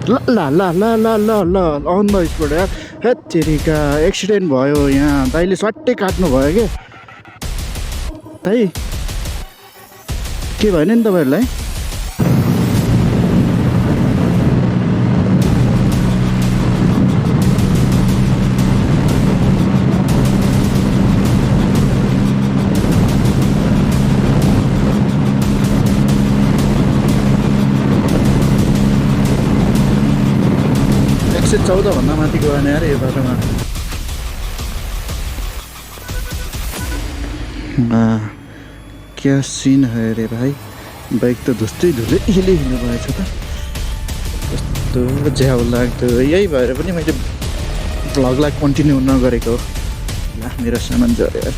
ल ल ल ल ल ल ल अन द स्पोट यार। हेत तेरिका एक्सिडेन्ट भयो यहाँ, दाइले सट्टै काट्नु भयो के दाइ, के भएन नि तपाईँहरूलाई? एकसय 14 भन्दा माथि गएन यार यो बाटोमा। क्या सीन है रे भाइ, बाइक त धुस्तै धुलै हिले हिँड्नु भएछ त, कस्तो झ्याउ लाग्दो। यही भएर पनि मैले भ्लगलाई कन्टिन्यू नगरेको हो। ला मेरो सामान झऱ्यो यार।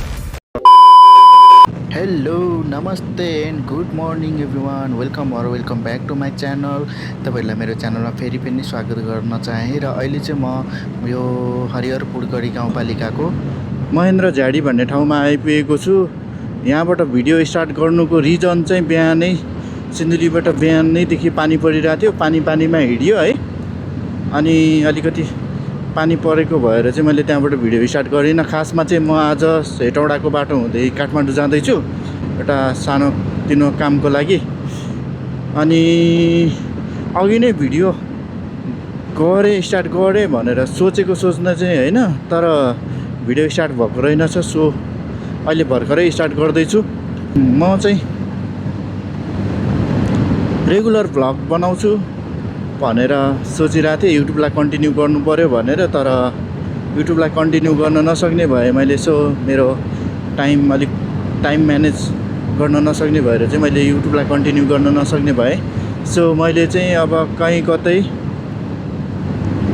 हेलो नमस्ते and good morning everyone, welcome back to my channel. तपाईँहरूलाई मेरो च्यानलमा फेरि पनि स्वागत गर्न चाहेँ। र अहिले चाहिँ म यो हरिहरपुर गढी गाउँपालिकाको महेन्द्र झाडी भन्ने ठाउँमा आइपुगेको छु। यहाँबाट भिडियो स्टार्ट गर्नुको रिजन चाहिँ बिहानै सिन्धुलीबाट बिहानैदेखि पानी परिरहेको थियो, पानीमा हिँड्यो है, अनि अलिकति पानी परेको भएर चाहिँ मैले त्यहाँबाट भिडियो स्टार्ट गरिनँ। खासमा चाहिँ म आज हेटौडाको बाटो हुँदै काठमाडौँ जाँदैछु एउटा सानो तिनो कामको लागि। अनि अघि नै भिडियो स्टार्ट गरेँ भनेर सोच्न चाहिँ होइन, तर भिडियो स्टार्ट भएको रहेनछ। सो अहिले भर्खरै स्टार्ट गर्दैछु। म चाहिँ रेगुलर भ्लग बनाउँछु भनेर सोचिरहेको थिएँ, युट्युबलाई कन्टिन्यू गर्नु पऱ्यो भनेर, तर युट्युबलाई कन्टिन्यू गर्न नसक्ने भए मैले। सो मेरो टाइम म्यानेज गर्न नसक्ने भएर चाहिँ मैले युट्युबलाई कन्टिन्यू गर्न नसक्ने भए। सो मैले चाहिँ अब कहीँ कतै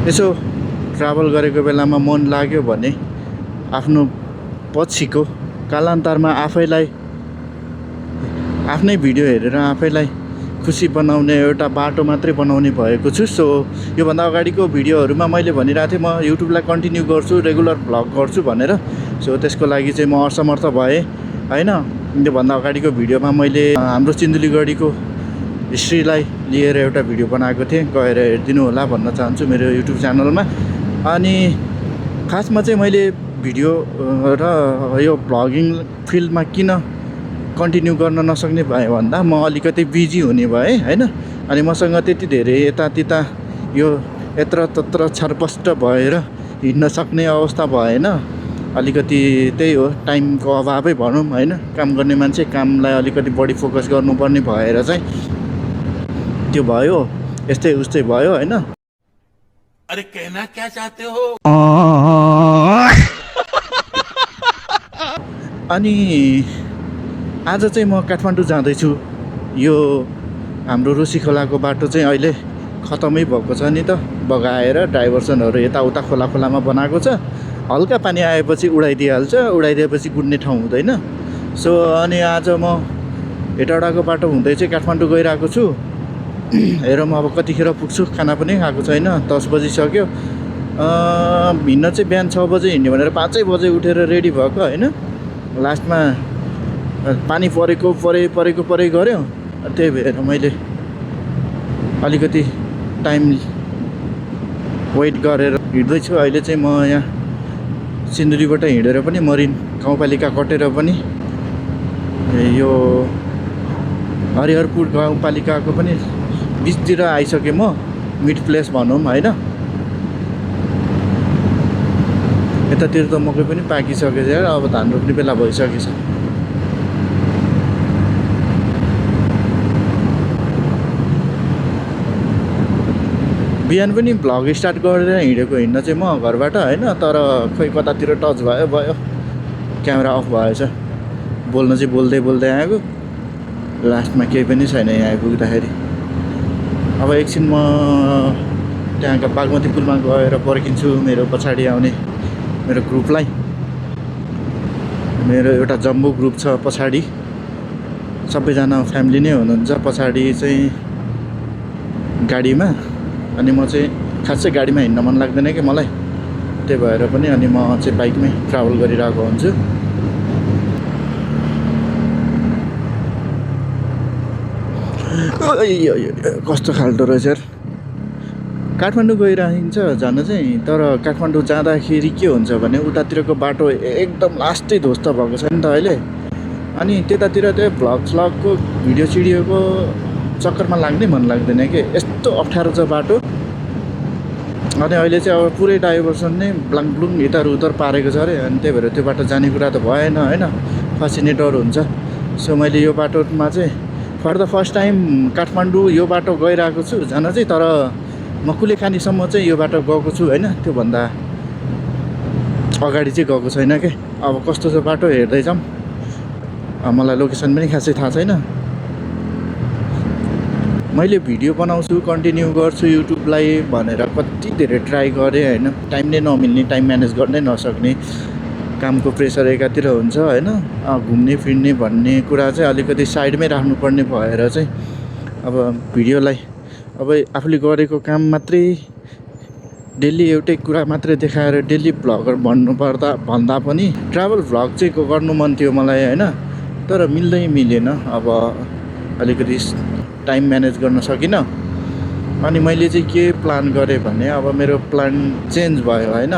यसो ट्राभल गरेको बेलामा मन लाग्यो भने आफ्नो पछिको कालान्तरमा आफ्नै भिडियो हेरेर आफैलाई खुसी बनाउने एउटा बाटो मात्रै बनाउने भएको छु। सो योभन्दा अगाडिको भिडियोहरूमा मैले भनिरहेको थिएँ म युट्युबलाई कन्टिन्यू गर्छु, रेगुलर भ्लग गर्छु भनेर। सो त्यसको लागि चाहिँ म असमर्थ भएँ होइन। योभन्दा अगाडिको भिडियोमा मैले हाम्रो सिन्धुलीगढीको हिस्ट्रीलाई लिएर एउटा भिडियो बनाएको थिएँ, गएर हेरिदिनु होला भन्न चाहन्छु मेरो युट्युब च्यानलमा। अनि खासमा चाहिँ मैले भिडियो र यो भ्लगिङ फिल्डमा किन कन्टिन्यू गर्न नसक्ने भए भन्दा म अलिकति बिजी हुने भएँ होइन। अनि मसँग त्यति धेरै यतात्यता यो यत्रतत्र छरपष्ट भएर हिँड्न सक्ने अवस्था भएन। अलिकति त्यही हो, टाइमको अभावै भनौँ होइन। काम गर्ने मान्छे कामलाई अलिकति बढी फोकस गर्नुपर्ने भएर चाहिँ त्यो भयो, यस्तै उस्तै भयो होइन। अरे कहना क्या चाहते हो? अनि आज चाहिँ म काठमाडौँ जाँदैछु। यो हाम्रो रोसी खोलाको बाटो चाहिँ अहिले खतमै भएको छ नि त, बगाएर डाइभर्सनहरू यताउता खोलामा बनाएको छ। हल्का पानी आएपछि उडाइदिइहाल्छ, उडाइदिएपछि गुड्ने ठाउँ हुँदैन। सो अनि आज म हेटौडाको बाटो हुँदै चाहिँ काठमाडौँ गइरहेको छु। हेरौँ अब कतिखेर पुग्छु, खाना पनि खाएको छैन, 10 बजिसक्यो। हिँड्न चाहिँ बिहान 6 बजे हिँड्यो भनेर 5 बजे उठेर रेडी भएको होइन। लास्टमा पानी परेको गऱ्यो, त्यही भएर मैले अलिकति टाइम वेट गरेर हिँड्दैछु। अहिले चाहिँ म यहाँ सिन्धुलीबाट हिँडेर पनि मरिन गाउँपालिका कटेर पनि यो हरिहरपुर गाउँपालिकाको पनि बिचतिर आइसकेँ म, मिड प्लेस भनौँ होइन। यतातिर त मकै पनि पाकिसकेछ यार, अब धान रोप्ने बेला भइसकेछ। बिहान पनि भ्लग स्टार्ट गरेर हिँड्न चाहिँ म घरबाट होइन, तर खोइ कतातिर टच भयो, क्यामेरा अफ भएछ। बोल्न चाहिँ बोल्दै आएको, लास्टमा केही पनि छैन यहाँ आइपुग्दाखेरि। अब एकछिन म त्यहाँका बागमती पुलमा गएर पर्खिन्छु मेरो पछाडि आउने मेरो ग्रुपलाई। मेरो एउटा जम्बो ग्रुप छ पछाडि, सबैजना फ्यामिली नै हुनुहुन्छ पछाडि चाहिँ गाडीमा। अनि म चाहिँ खासै गाडीमा हिँड्न मन लाग्दैन कि मलाई, त्यही भएर पनि अनि म चाहिँ बाइकमै ट्राभल गरिरहेको हुन्छु। कस्तो खाल्टो रहेछ यार, काठमाडौँ गइरहन्छ जान चाहिँ, तर काठमाडौँ जाँदाखेरि के हुन्छ भने उतातिरको बाटो एकदम लास्टै ध्वस्त भएको छ नि त अहिले। अनि त्यतातिर चाहिँ भ्लगको भिडियोको चक्करमा लाग्नै मन लाग्दैन कि, यस्तो अप्ठ्यारो छ बाटो। अनि अहिले चाहिँ अब पुरै डाइभर्सन नै ब्लाङब्लुङ इतार उतार पारेको छ अरे। अनि त्यही भएर त्यो बाटो जाने कुरा त भएन होइन, फसिने डर हुन्छ। सो मैले यो बाटोमा चाहिँ for the first time Kathmandu यो बाटो गइरहेको छु जान चाहिँ। तर म कुलेखानीसम्म चाहिँ यो बाटो गएको छु होइन, त्योभन्दा अगाडि चाहिँ गएको छैन क्या। अब कस्तो छ बाटो हेर्दै जाऊँ। मलाई लोकेसन पनि खासै थाहा छैन। मैले भिडियो बनाउँछु, कन्टिन्यू गर्छु युट्युबलाई भनेर कति धेरै ट्राई गरेँ होइन, टाइम नै नमिल्ने, टाइम म्यानेज गर्नै नसक्ने, कामको प्रेसर एकातिर हुन्छ होइन, घुम्ने फिर्ने भन्ने कुरा चाहिँ अलिकति साइडमै राख्नुपर्ने भएर चाहिँ अब भिडियोलाई अब आफूले गरेको काम मात्रै डेली एउटै कुरा मात्रै देखाएर डेली भ्लगर भन्दा पनि ट्राभल भ्लग चाहिँ गर्नु मन थियो मलाई होइन, तर मिलेन। अब अलिकति टाइम म्यानेज गर्न सकिनँ। अनि मैले चाहिँ के प्लान गरेँ भने अब मेरो प्लान चेन्ज भयो होइन।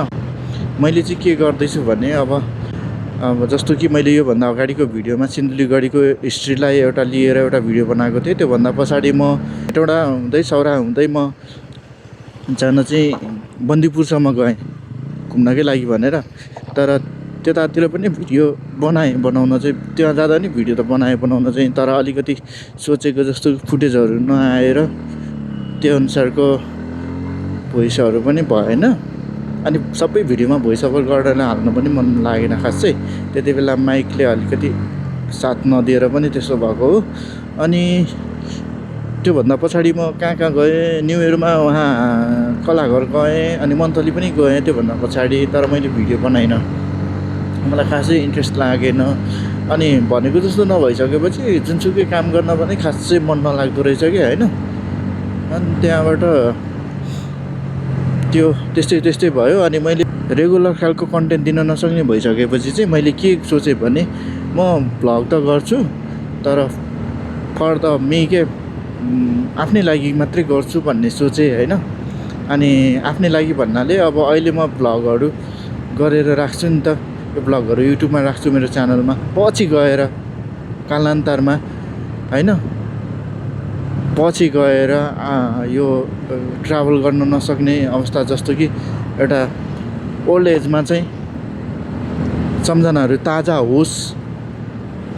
मैले चाहिँ के गर्दैछु भने अब जस्तो कि मैले योभन्दा अगाडिको भिडियोमा सिन्धुलीगढीको हिस्ट्रीलाई एउटा लिएर एउटा भिडियो बनाएको थिएँ। त्योभन्दा पछाडि म हेटौँडा हुँदै सौरा हुँदै म जान चाहिँ बन्दीपुरसम्म गएँ घुम्नकै लागि भनेर। तर त्यतातिर पनि भिडियो बनाउन चाहिँ, त्यहाँ जाँदा नि भिडियो त बनाउन चाहिँ, तर अलिकति सोचेको जस्तो फुटेजहरू नआएर त्यो अनुसारको भोइसहरू पनि भएन। अनि सबै भिडियोमा भोइस ओभर गरेर हाल्न पनि मन लागेन खासै। त्यति बेला माइकले अलिकति साथ नदिएर पनि त्यस्तो भएको हो। अनि त्योभन्दा पछाडि म कहाँ गएँ, न्यु इयरमा उहाँ कलाघर गएँ, अनि मन्थली पनि गएँ त्योभन्दा पछाडि। तर मैले भिडियो बनाइनँ, मलाई खासै इन्ट्रेस्ट लागेन। अनि भनेको जस्तो नभइसकेपछि जुनसुकै काम गर्न पनि खासै मन नलाग्दो रहेछ कि होइन। अनि त्यहाँबाट त्यो त्यस्तै भयो। अनि मैले रेगुलर खालको कन्टेन्ट दिन नसक्ने भइसकेपछि चाहिँ मैले के सोचेँ भने म भ्लग त गर्छु, तर फर द मी के आफ्नै लागि मात्रै गर्छु भन्ने सोचेँ होइन। अनि आफ्नै लागि भन्नाले अब अहिले म भ्लगहरू गरेर राख्छु नि त, यो भ्लगहरू युट्युबमा राख्छु मेरो च्यानलमा। पछि गएर कालान्तरमा होइन, पछि गएर यो ट्राभल गर्न नसक्ने अवस्था, जस्तो कि एउटा ओल्ड एजमा चाहिँ सम्झनाहरू ताजा होस्,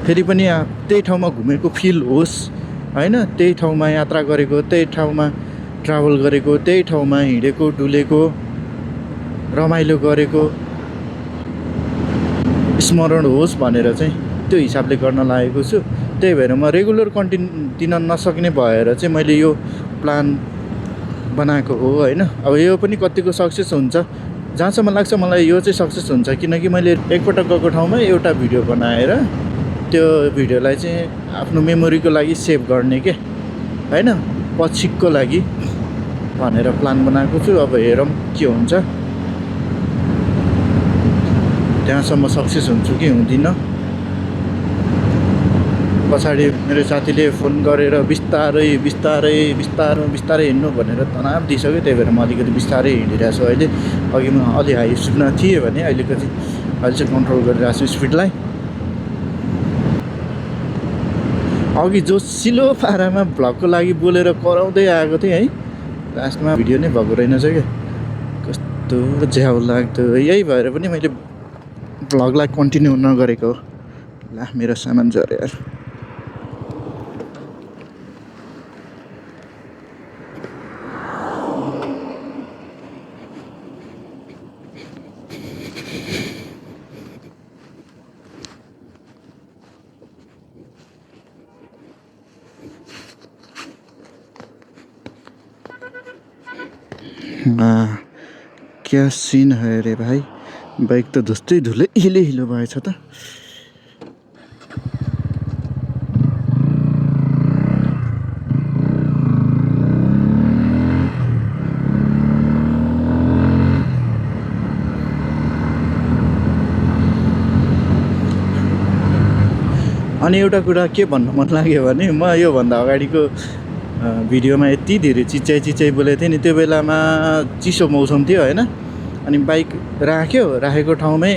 फेरि पनि त्यही ठाउँमा घुमेको फिल होस् होइन, त्यही ठाउँमा यात्रा गरेको, त्यही ठाउँमा ट्राभल गरेको, त्यही ठाउँमा हिँडेको डुलेको रमाइलो गरेको स्मरण होस् भनेर चाहिँ त्यो हिसाबले गर्न लागेको छु। त्यही भएर म रेगुलर कन्टेन्ट दिन नसक्ने भएर चाहिँ मैले यो प्लान बनाएको हो होइन। अब यो पनि कतिको सक्सेस हुन्छ, जहाँसम्म लाग्छ मलाई यो चाहिँ सक्सेस हुन्छ, किनकि मैले एकपटक गएको ठाउँमा एउटा भिडियो बनाएर त्यो भिडियोलाई चाहिँ आफ्नो मेमोरीको लागि सेभ गर्ने के होइन, पछिको लागि भनेर प्लान बनाएको छु। अब हेरौँ के हुन्छ, त्यहाँसम्म सक्सेस हुन्छु कि हुँदिनँ। पछाडि मेरो साथीले फोन गरेर बिस्तारै हिँड्नु भनेर तनाव दिइसक्यो। त्यही भएर म अलिकति बिस्तारै हिँडिरहेको छु अहिले। अघि म अलि हाई स्पिडमा थिएँ भने अहिले चाहिँ कन्ट्रोल गरिरहेको छु स्पिडलाई। अघि जोसिलो पारामा भ्लगको लागि बोलेर कराउँदै आएको थिएँ है, लास्टमा भिडियो नै भएको रहेनछ क्या, कस्तो झ्याउ लाग्दो। यही भएर पनि मैले भ्लगलाई कन्टिन्यू नगरेको। ला मेरो सामान झऱ्यो यार। क्या सीन है रे भाइ, बाइक त धुस्तै धुलै हिलो भएछ त। अनि एउटा कुरा के भन्नु मन लाग्यो भने म योभन्दा अगाडिको भिडियोमा यति धेरै चिच्याइ बोलेको थिएँ नि त्यो बेलामा चिसो मौसम थियो होइन अनि बाइक राखेको ठाउँमै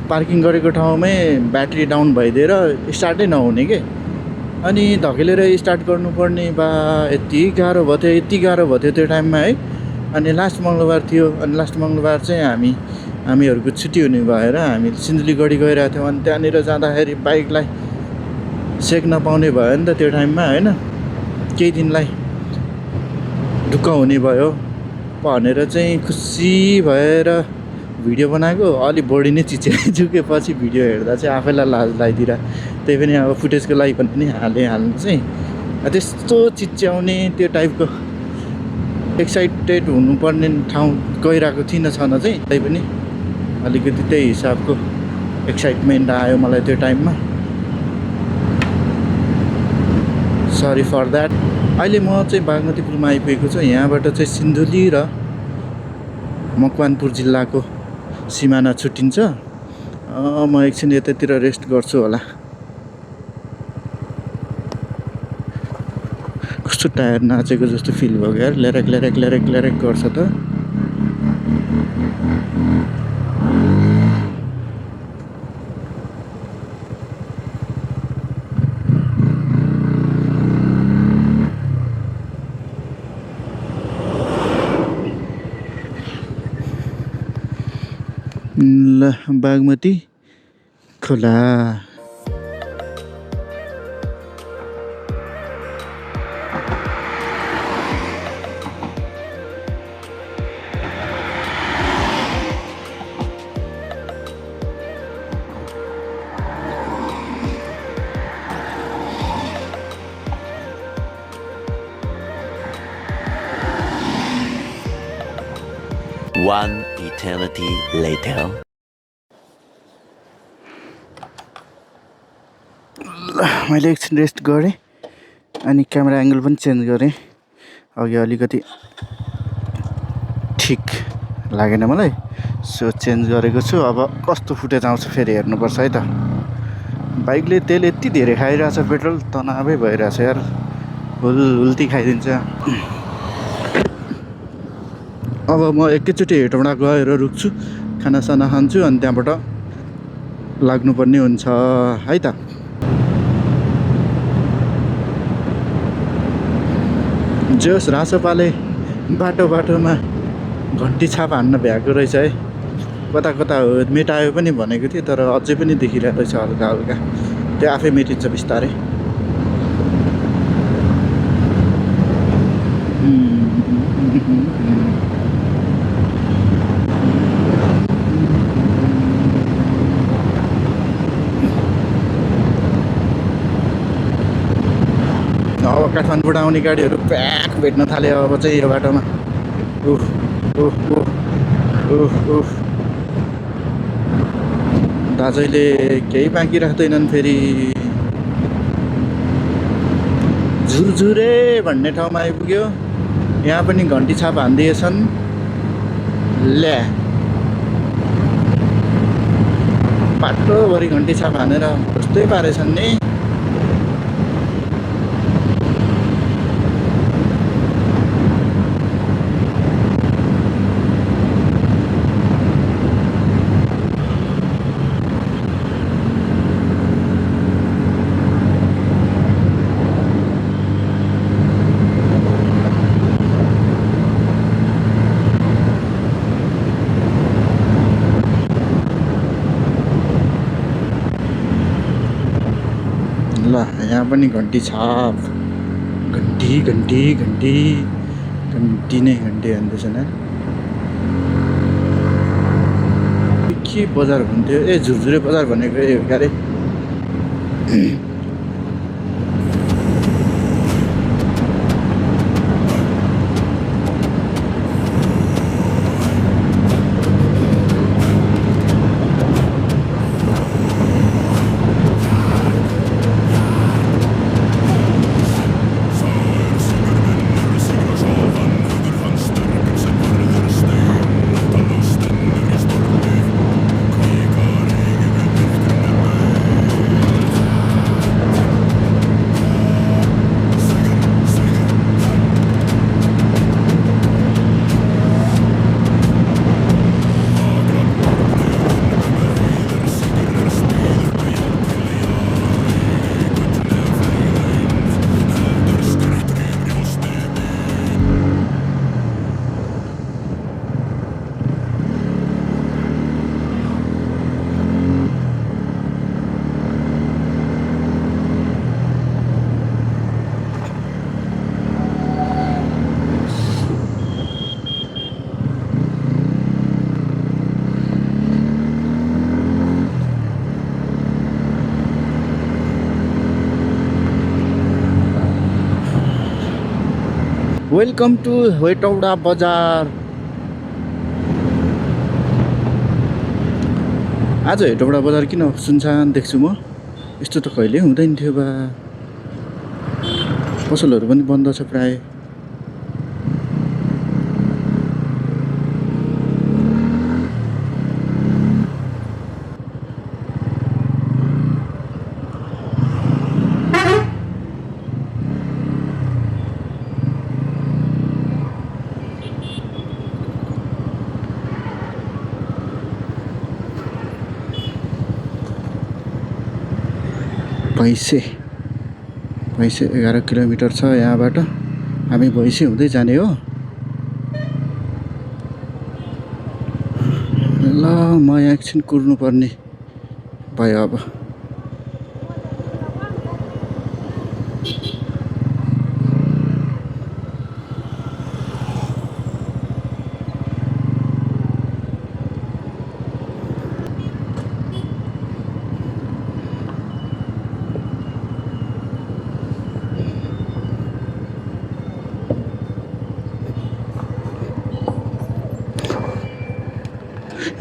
पार्किङ गरेको ठाउँमै ब्याट्री डाउन भइदिएर स्टार्टै नहुने के अनि धकेलेर स्टार्ट गर्नुपर्ने बा यति गाह्रो भयो थियो त्यो टाइममा है अनि लास्ट मङ्गलबार थियो अनि लास्ट मङ्गलबार चाहिँ हामीहरूको छुट्टी हुने भएर हामी सिन्धुलीगढी गइरहेको थियौँ अनि त्यहाँनिर जाँदाखेरि बाइकलाई सेक नपाउने भयो नि त त्यो टाइममा होइन केही दिनलाई ढुक्क हुने भयो भनेर चाहिँ खुसी भएर भिडियो बनाएको अलिक बढी नै झुकेपछि भिडियो हेर्दा चाहिँ आफैलाई लाज लागिदिएर त्यही पनि अब फुटेजको लागि पनि हाल्नु चाहिँ त्यस्तो चिच्याउने त्यो टाइपको एक्साइटेड हुनुपर्ने ठाउँ गइरहेको थिइनँ छन चाहिँ त्यही पनि अलिकति त्यही हिसाबको एक्साइटमेन्ट आयो मलाई त्यो टाइममा सरी फर द्याट अहिले म चाहिँ बागमती पुलमा आइपुगेको छु यहाँबाट चाहिँ सिन्धुली र मकवानपुर जिल्लाको सिमाना छुट्टिन्छ म एकछिन यतातिर रेस्ट गर्छु होला कस्तो टायर नाचेको जस्तो फिल भयो यार ल्यारेक गर्छ त ल बागमती खोला One eternity later. मैले एकछिन रेस्ट गरेँ अनि क्यामेरा एङ्गल पनि चेन्ज गरेँ अघि अलिकति ठिक लागेन मलाई सो चेन्ज गरेको छु अब कस्तो फुटेज आउँछ फेरि हेर्नुपर्छ है त बाइकले तेल यति धेरै खाइरहेछ पेट्रोल तनावै भइरहेछ यार उल्टी खाइदिन्छ अब म एकैचोटि हेटौँडा गएर रुक्छु खानासाना खान्छु अनि त्यहाँबाट लाग्नुपर्ने हुन्छ है त जोस् रासोपाले बाटोमा घन्टी छाप हान्न भ्याएको रहेछ है कता मेटायो पनि भनेको थियो तर अझै पनि देखिरहेको रहेछ हल्का त्यो आफै मेटिन्छ बिस्तारै अब काठमाडौँबाट आउने गाडीहरू प्याक भेट्न थाल्यो अब चाहिँ यो बाटोमा दाजैले केही बाँकी राख्दैनन् फेरि झुरझुरे भन्ने ठाउँमा आइपुग्यो यहाँ पनि घन्टी छाप हानिदिएछन् ल्या बाटोभरि घन्टी छाप हानेर कस्तै पारेछन् नि ल यहाँ पनि घन्टी छाप घन्टी नै घन्टी हान्दैछन् के बजार भन्थ्यो ए झुरझुरे बजार भनेको ए हो क्यारे वेलकम टु हेटौडा बजार। आज हेटौडा बजार किन सुनसान देख्छु म? यस्तो त कहिले हुँदैन थियो बा। पसलहरू पनि बन्द छ प्राय। भैँसे 11 किलोमिटर छ यहाँबाट। हामी भैँसे हुँदै जाने हो। ल म यहाँ एकछिन कुर्नु पर्ने भयो अब।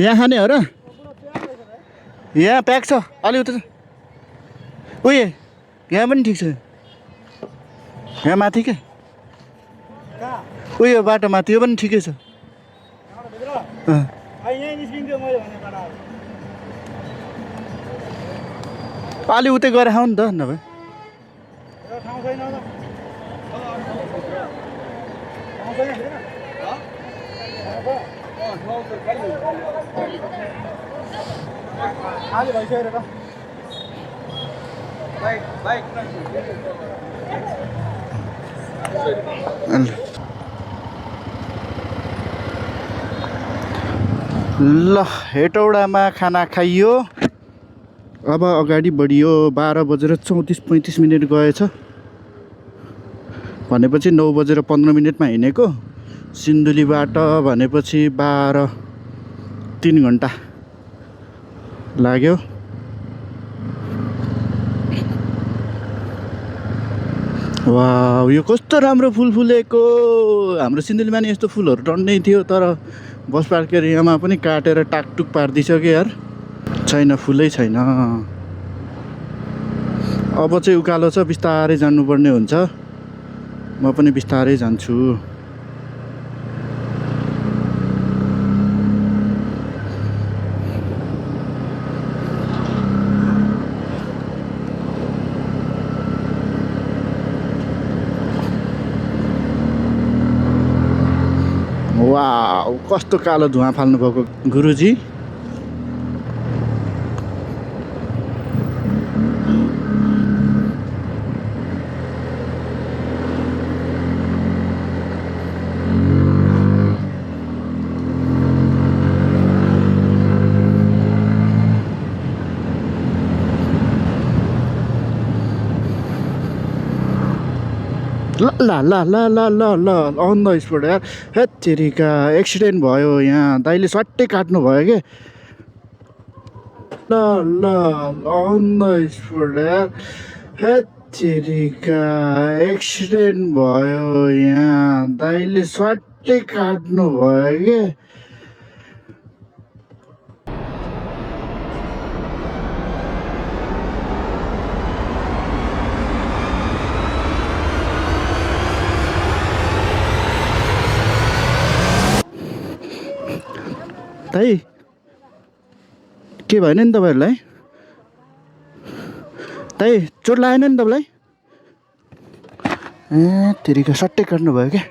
यहाँ खाने हो र? यहाँ प्याक छ अलि उता उयो यहाँ पनि ठिक छ। यहाँ माथि के उयो बाटो माथि यो पनि ठिकै छ। अलि उतै गएर खाऊ नि त नभए। ल हेटौडामा खाना खाइयो। अब अगाडि बढियो। 12:34-35 गएछ भनेपछि 9:15 हिँडेको। सिन्धुलीबाट भनेपछि 3 घन्टा लाग्यो। वाह यो कस्तो राम्रो फुल फुलेको। हाम्रो सिन्धुलीमा नि यस्तो फुलहरू टन्नै थियो, तर बस पार्क एरियामा पनि काटेर टाकटुक पारिदिइसक्यो यार। छैन, फुलै छैन। अब चाहिँ उकालो छ, बिस्तारै जानुपर्ने हुन्छ। म पनि बिस्तारै जान्छु। वाउ कस्तो कालो धुवा फाल्नु भएको गुरुजी। ल ल ल ल ल ल ल अन द स्पोट यार। हेत्तेरिका एक्सिडेन्ट भयो यहाँ। दाइले सट्टै काट्नु भयो के। ल ल अन द स्पोट यार। हेत्तेरिका एक्सिडेन्ट भयो यहाँ। दाइले सट्टै काट्नु भयो के। दाइ के भएन नि तपाईँहरूलाई? दाइ चोट लागेन नि तपाईँलाई? ए तेरिका सट्टै काट्नु भयो क्या।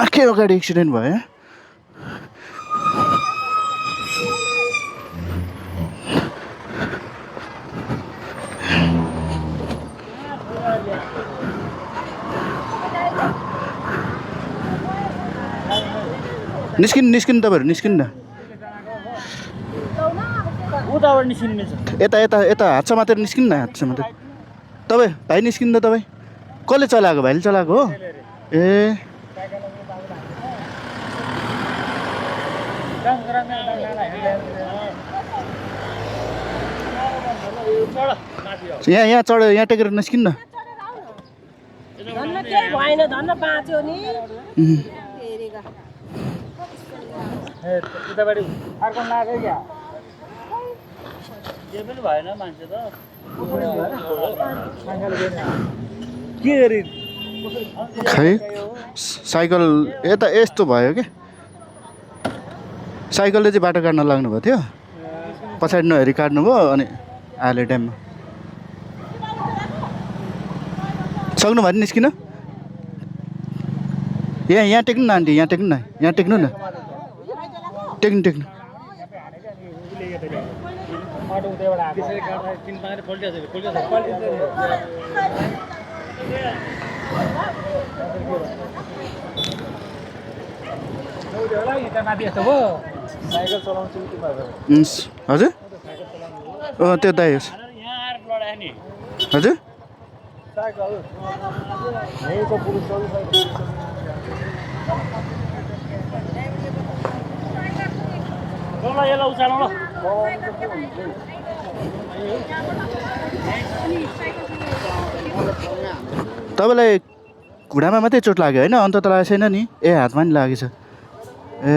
आँखै अगाडि एक्सिडेन्ट भयो। निस्किनु तपाईँहरू निस्किनु न। यता यता यता हात समातेर निस्किनु न। हात समातेर तपाईँ भाइ निस्किनु त। तपाईँ कसले चलाएको? भाइले चलाएको हो? ए यहाँ चढ, यहाँ टेकेर निस्किनु न। केही भएन धन्न बाँच्यो नि उतापट्टि अर्को लाग्यो क्या के पनि भएन मान्छे त के गरी खै साइकल यता यस्तो भयो क्या साइकलले चाहिँ बाटो काट्न लाग्नुभएको थियो पछाडि नहेरी काट्नुभयो अनि हाले ड्याममा सक्नु भयो नि निस्किन यहाँ टेक्नु न आन्टी यहाँ टेक्नु न यहाँ टेक्नु न टेक्नु अटो उतैबाट आएको त्यसरी काट्दा तिन पाँच पल्टिहाल्छ माथि यस्तो भयो साइकल चलाउनु चाहिँ हजुर त्यो दाइ होस् यहाँ आएर लडायो नि हजुर साइकल यहीँको पुलिस ल यसलाई उचालौँ ल तपाईँलाई घुँडामा मात्रै चोट लाग्यो होइन अन्त त लागेको छैन नि ए हातमा नि लागेछ ए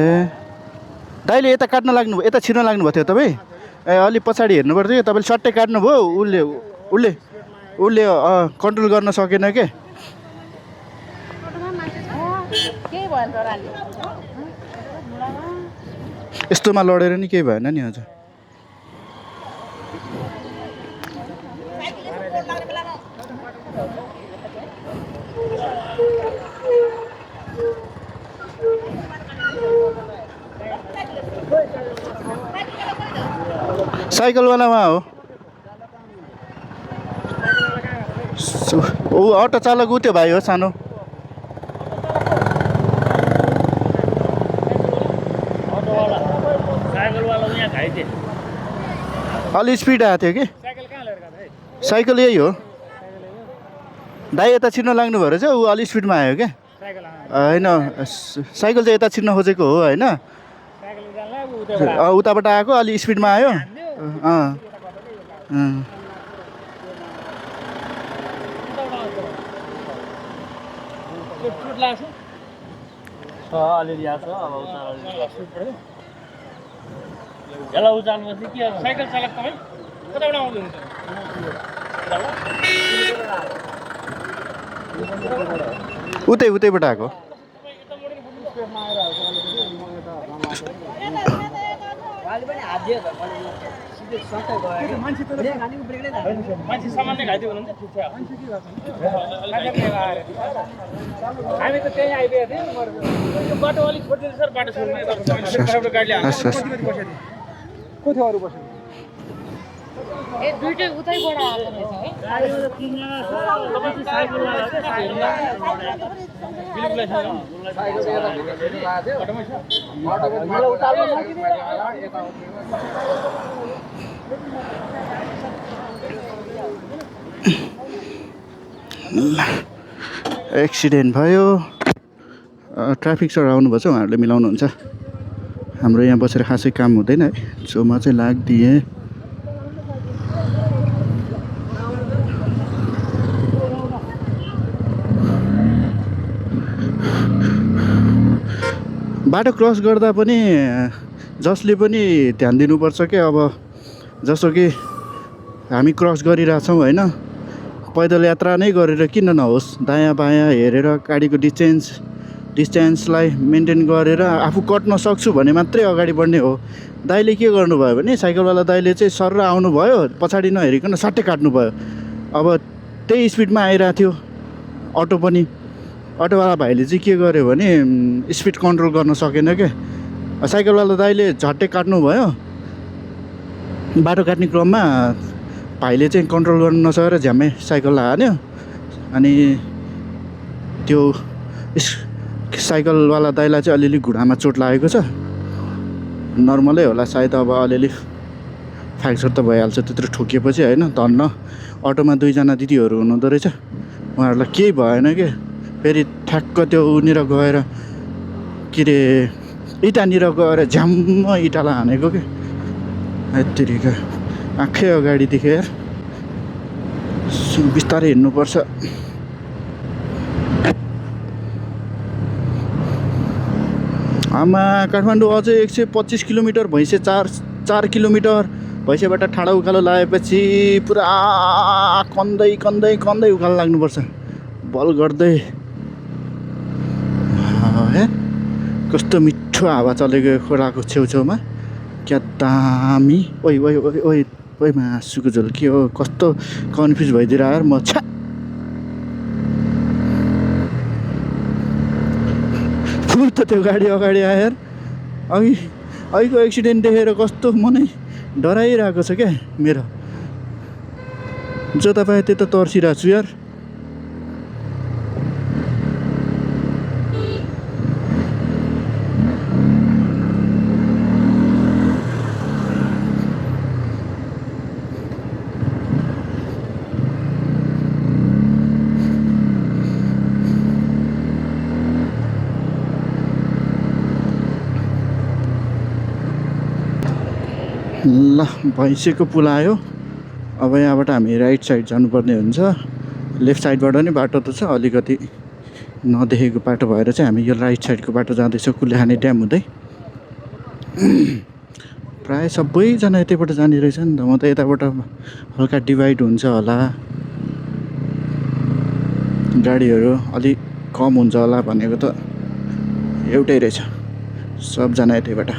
दाइले यता काट्न लाग्नुभयो यता छिर्न लाग्नुभएको थियो तपाईँ ए अलिक पछाडि हेर्नु पर्थ्यो तपाईँले सट्टै काट्नुभयो उसले कन्ट्रोल गर्न सकेन के यस्तोमा लडेर नि केही भएन नि हजुर साइकलवालामा हो ऊ अटो चालक ऊ त्यो भाइ हो सानो अलि स्पिड आएको थियो कि साइकल यही हो दाइ यता छिर्न लाग्नुभयो रहेछ ऊ अलि स्पिडमा आयो क्या होइन साइकल चाहिँ यता छिर्न खोजेको हो होइन उताबाट आएको अलि स्पिडमा आयो अलिअलि आएको छ अब यसलाई उचाल्नु के साइकल चालक तपाईँ कताबाट आउँनुहुन्छ उतैबाट आएको मान्छे सामान्य खाइदियो भने ठिक छ हामी त त्यहीँ आइदिएको थियौँ बाटो अलिक छोडिदिनु सर बाटो छोड्नु गाडीले को थियो अरू बस्नु ए दुईटै उतैबाट आएको रहेछ है गाडीमा त तिनजना छ तपाईँ साइकल एक्सिडेन्ट भयो ट्राफिक सर आउनुभएछ उहाँहरूले मिलाउनुहुन्छ हाम्रो यहाँ बसेर खासै काम हुँदैन है छेउमा चाहिँ लाग्दिए बाटो क्रस गर्दा पनि जसले पनि ध्यान दिनुपर्छ कि अब जस्तो कि हामी क्रस गरिरहेछौँ होइन पैदल यात्रा नै गरेर किन नहोस् दायाँ बायाँ हेरेर गाडीको डिस्टेन्सलाई मेन्टेन गरेर आफू कट्न सक्छु भने मात्रै अगाडि बढ्ने हो दाइले के गर्नुभयो भने साइकलवाला दाइले चाहिँ सर आउनुभयो पछाडि नहेरिकन सट्टै काट्नुभयो अब त्यही स्पिडमा आइरहेको थियो अटो पनि अटोवाला भाइले चाहिँ के गर्यो भने स्पिड कन्ट्रोल गर्न सकेन क्या साइकलवाला दाइले झट्टै काट्नुभयो बाटो काट्ने क्रममा भाइले चाहिँ कन्ट्रोल गर्न नसकेर झ्याम्मै साइकललाई हान्यो अनि त्यो साइकलवाला दाइलाई चाहिँ अलिअलि घुँडामा चोट लागेको छ नर्मलै होला सायद अब अलिअलि फ्र्याक्चर त भइहाल्छ त्यत्रो ठोकिएपछि होइन धन्न अटोमा दुईजना दिदीहरू हुनुहुँदो रहेछ उहाँहरूलाई केही भएन कि फेरि ठ्याक्क त्यो उनिर गएर के अरे इँटानिर गएर झ्याम्म इँटालाई हानेको क्या यत्तिका आँखै अगाडि देखेर बिस्तारै हिँड्नुपर्छ आमा काठमाडौँ अझै 125 किलोमिटर भैँसे 4 किलोमिटर भैँसेबाट ठाडो उकालो लगाएपछि पुरा कन्दै कन्दै कन्दै उकालो लाग्नुपर्छ बल गर्दै। हे कस्तो मिठो हावा चलेको खोलाको छेउछेउमा क्या दामी। ओइ ओइ ओइ ओइ ओइ मासुको झोल के हो कस्तो कन्फ्युज भइदिएर यार म छ्या। त त्यो गाडी अगाडि आयो यार अघिको एक्सिडेन्ट देखेर कस्तो मनै डराइरहेको छ क्या मेरो। जो तपाईँ त्यता तर्सिरहेको छु यार। ल भैँसेको पुल आयो। अब यहाँबाट हामी राइट साइड जानुपर्ने हुन्छ। लेफ्ट साइडबाट नि बाटो त छ अलिकति नदेखेको बाटो भएर चाहिँ हामी यो राइट साइडको बाटो जाँदैछौँ कुलेखानी ड्याम हुँदै। प्रायः सबैजना यतैबाट जाने रहेछ नि त। म त यताबाट हल्का डिभाइड हुन्छ होला गाडीहरू अलिक कम हुन्छ होला भनेको त एउटै रहेछ सबजना यतैबाट।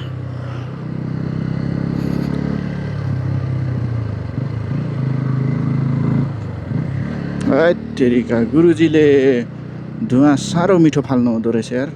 तेरिका गुरुजीले धुवा साह्रो मिठो फाल्नु हुँदो रहेछ यार।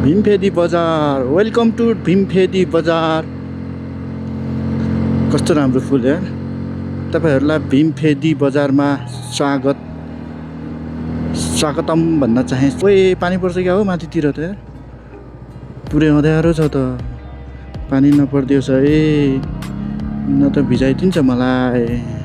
भीमफेदी बजार वेलकम टु भीमफेदी बजार। कस्तो राम्रो फुल यार। तपाईँहरूलाई भीमफेदी बजारमा स्वागतम भन्न चाहे। ओए पानी पर्छ क्या हो माथितिर त यार पुरै अँध्यारो छ त पानी नपरिदियोस् है न त भिजाइदिन्छ मलाई।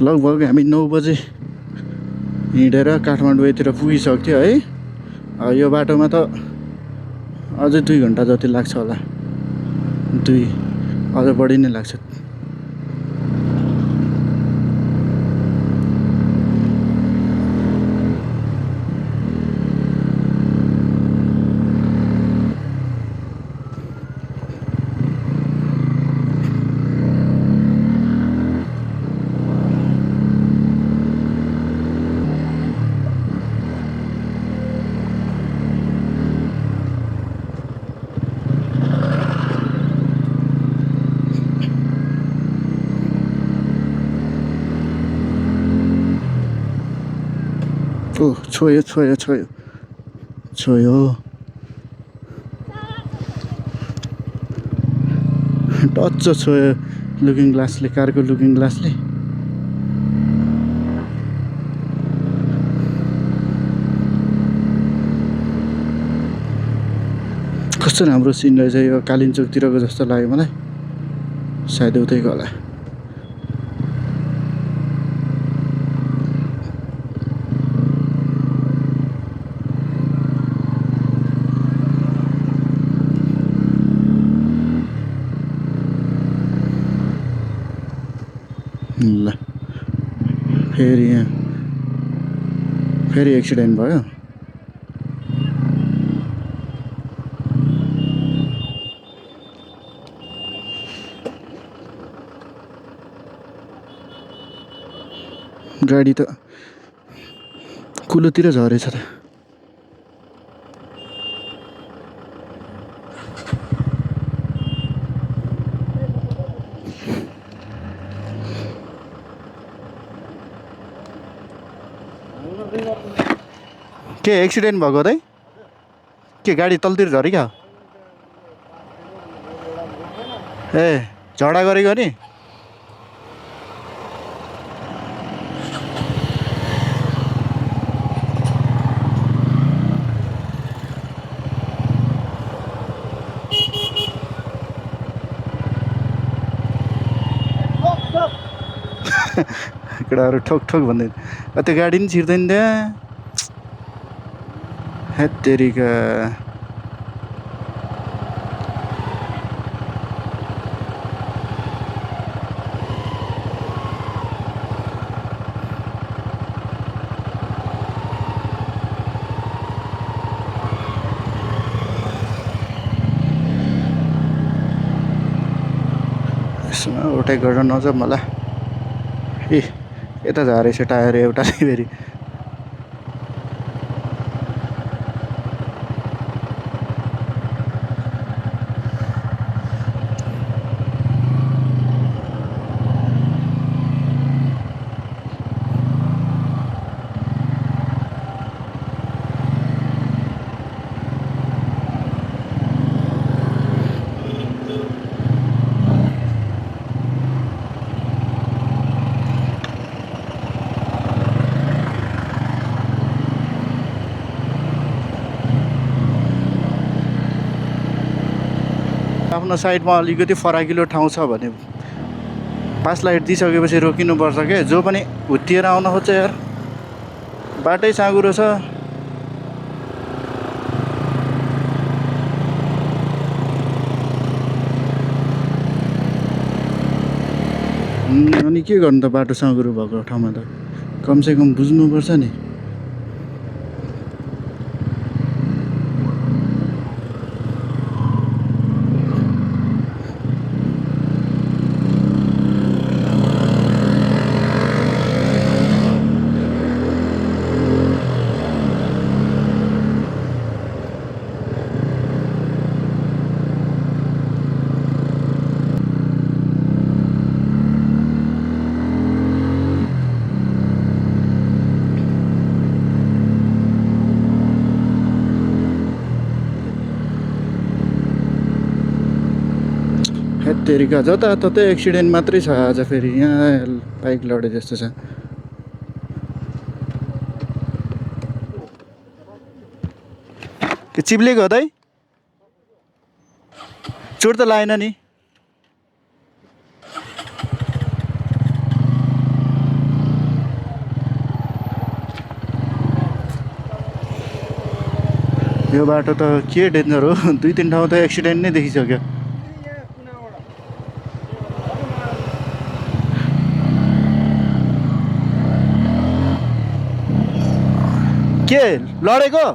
लगभग हामी 9 बजे हिँडेर काठमाडौँ यतिर पुगिसक्थ्यो है। यो बाटोमा त अझै 2 घन्टा जति लाग्छ होला। 2 अझ बढी नै लाग्छ। छोयो छोयो छोयो छोयो टच्च छोयो लुकिङ ग्लासले कारको लुकिङ ग्लासले। कस्तो राम्रो सिन रहेछ यो कालिम्पोङतिरको जस्तो लाग्यो मलाई। सायद उतैको होला। ल फेरि एक्सिडेन्ट भयो। गाडी त कुलोतिर झरेछ त। के एक्सिडेन्ट भएको त के गाडी तलतिर झऱ्यो क्या? ए झगडा गरेको नि केटाहरू ठोक ठोक भन्दै त्यो गाडी पनि छिर्दैन त्यहाँ हेत्तेरिका यसमा ओभरटेक गर्न नजाऊ मलाई ए यता झारेछ टायर एउटा फेरि आफ्नो साइडमा अलिकति फराकिलो ठाउँ छ भने पास लाइट दिइसकेपछि रोकिनुपर्छ के जो पनि हुत्तिएर आउन खोज्छ यार बाटै साँघुरो छ अनि के गर्नु त बाटो साँघुरो भएको ठाउँमा त कमसेकम बुझ्नुपर्छ नि हेत्तेरिका जताततै एक्सिडेन्ट मात्रै छ आज फेरि यहाँ बाइक लडे जस्तो छ के चिप्लेको हो दाइ चोट त लागेन नि यो बाटो त के डेन्जर हो 2-3 ठाउँ त एक्सिडेन्ट नै देखिसक्यो के लडेको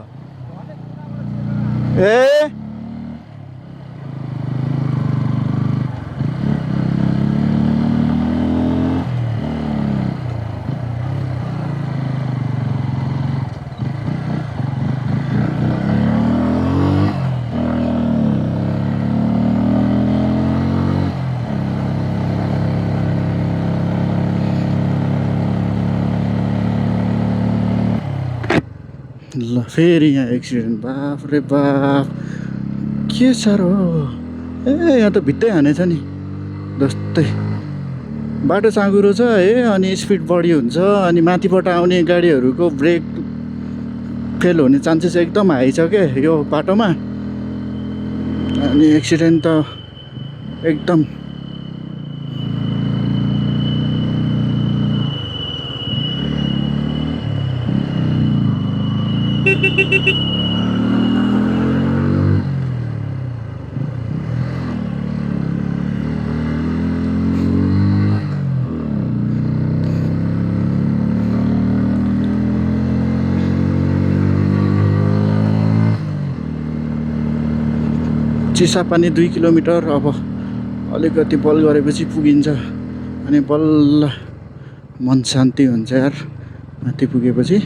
ए ल फेरि यहाँ एक्सिडेन्ट बाफ रे बाफ के साह्रो ए यहाँ त भित्तै हानेछ नि जस्तै बाटो साँघुरो छ है अनि स्पिड बढी हुन्छ अनि माथिबाट आउने गाडीहरूको ब्रेक फेल हुने चान्सेस एकदम हाई छ के यो बाटोमा अनि एक्सिडेन्ट त एकदम चिसापानी 2 किलोमिटर अब अलिकति बल गरेपछि पुगिन्छ अनि बल्ल मन शान्ति हुन्छ यार माथि पुगेपछि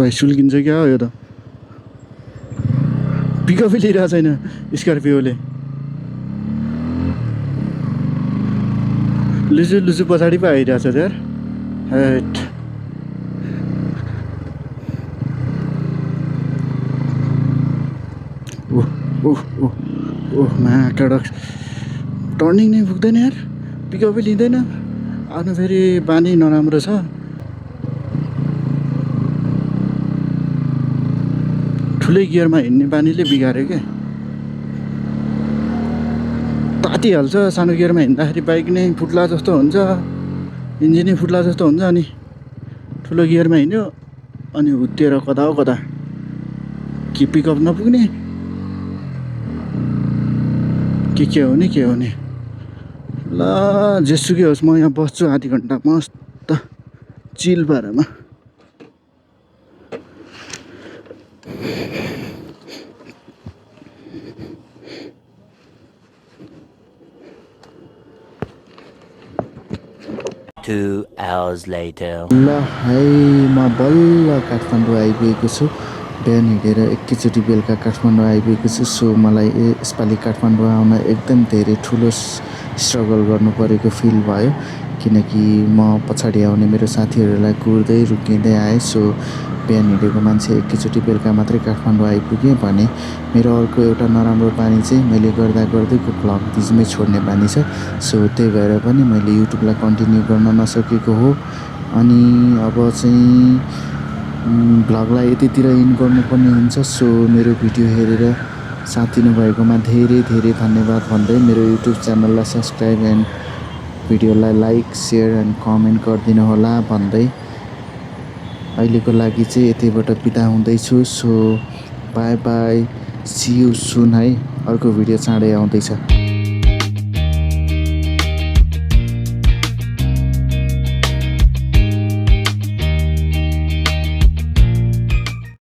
भाइ सुल्किन्छ क्या हो यो त पिकअपै लिइरहेको छैन स्कर्पियोले लुजु लुजु पछाडि पो आइरहेको छ यार हेट ओह महाकडक टर्निङ नै पुग्दैन यार पिकअपै लिँदैन आफ्नो फेरि बानी नराम्रो छ ठुलै गियरमा हिँड्ने बानीले बिगाऱ्यो क्या तातिहाल्छ सानो गियरमा हिँड्दाखेरि बाइक नै फुट्ला जस्तो हुन्छ इन्जिनै फुट्ला जस्तो हुन्छ अनि ठुलो गियरमा हिँड्यो अनि हुत्तिएर कता हो कता के पिकअप नपुग्ने के हुने ल जेसुकै होस् म यहाँ बस्छु आधी घन्टा मस्त चिल पारामा2 hours later. ल है म बल्ल काठमाडौँ आइपुगेको छु बिहान हिँडेर एकैचोटि बेलुका काठमाडौँ आइपुगेको छु सो मलाई यसपालि काठमाडौँ आउन एकदम धेरै ठुलो स्ट्रगल गर्नु परेको फिल भयो किनकि म पछाडि आउने मेरो साथीहरूलाई कुर्दै रुकिँदै आएँ सो बिहान हिँडेको मान्छे एकैचोटि बेलुका मात्रै काठमाडौँ आइपुगेँ भने मेरो अर्को एउटा नराम्रो बानी चाहिँ मैले गर्दैको भ्लग बिचमै छोड्ने बानी छ सो त्यही भएर पनि मैले युट्युबलाई कन्टिन्यू गर्न नसकेको हो अनि अब चाहिँ भ्लगलाई यतितिर इन गर्नुपर्ने हुन्छ सो मेरो भिडियो हेरेर साथ दिनुभएकोमा धेरै धेरै धन्यवाद भन्दै मेरो युट्युब च्यानललाई सब्सक्राइब एन्ड भिडियोलाई लाइक सेयर एन्ड कमेन्ट गरिदिनु होला भन्दै अहिलेको लागि चाहिँ यतैबाट बिदा हुँदैछु so bye bye see you soon है अर्को भिडियो चाँडै आउँदैछ